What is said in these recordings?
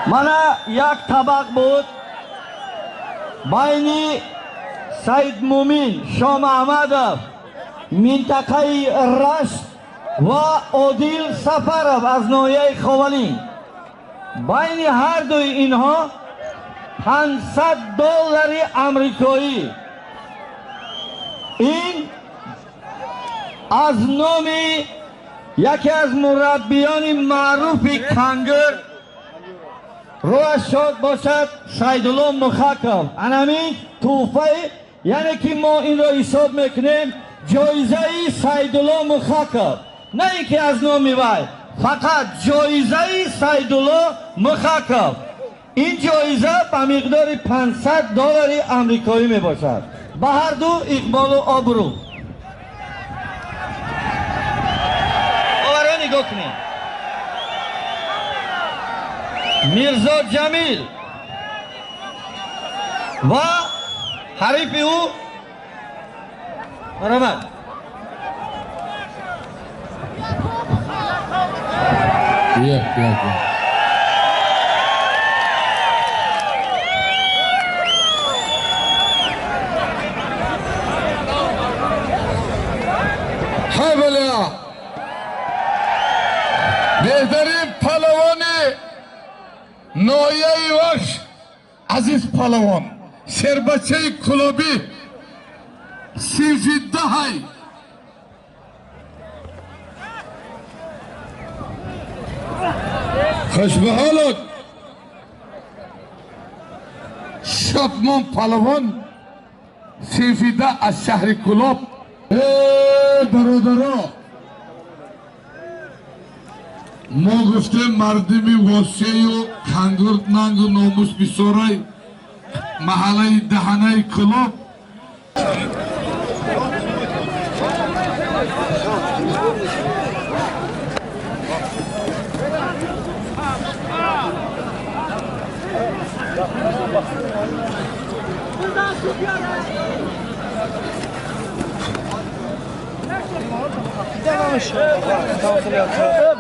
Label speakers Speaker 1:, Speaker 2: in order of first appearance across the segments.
Speaker 1: Мана як табақ буд байни Саидмумин Шомаҳмадов, минтақаи Рашт, ва Одил Сафаров аз ноҳияи Ховалинг. Байни ҳардуи инҳо 500 доллари амрикоӣ. Ин аз номи яке аз мураббиёни маъруфи Кангир, рӯҳаш шод бошад, Сайдулло Мухаков. Анамин тӯҳфаи, яъне ки мо инро ҳисоб мекунем ҷоизаи Сайдулло Мухаков, на ин ки аз номи вай, фақат ҷоизаи Сайдулло Мухаков. Ин ҷоиза ба миқдори 500 доллари амрикоӣ мебошад. Ба ҳарду иқболу обрӯ. Оваро нигоҳ кунед. Мирзо Ҷамил ва ҳарифи ӯ, марҳамат.
Speaker 2: Як, як, як. Ҳаваля беҳтарин палавони ноҳияи Вахш, Азиз палавон, шербачаи Кулобӣ, синфи даҳай. Хушбаҳолот, Шодмон палавон, синфи 10, аз шаҳри Кулоб. Бародаро, мо гуфтем, мардуми Восею Кангурт нангу номус бисорай, маҳаллаи Даҳанаи Кулоб.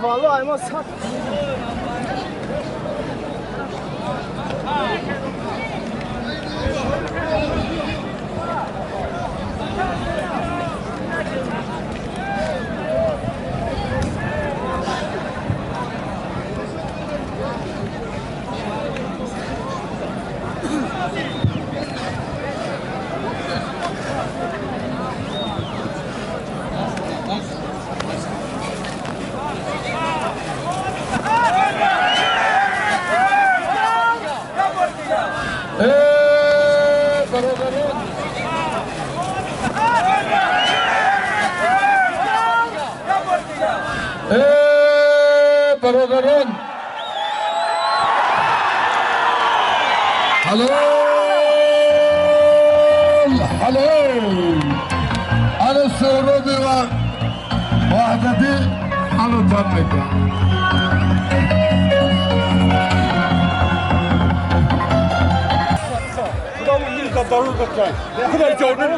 Speaker 3: Vallahi ما صح.
Speaker 2: Бародарон, ҳалол, ҳалол. Ана Суҳроби ва Ваҳдатӣ ҳалотан мекунад.
Speaker 4: Худо ҷоним.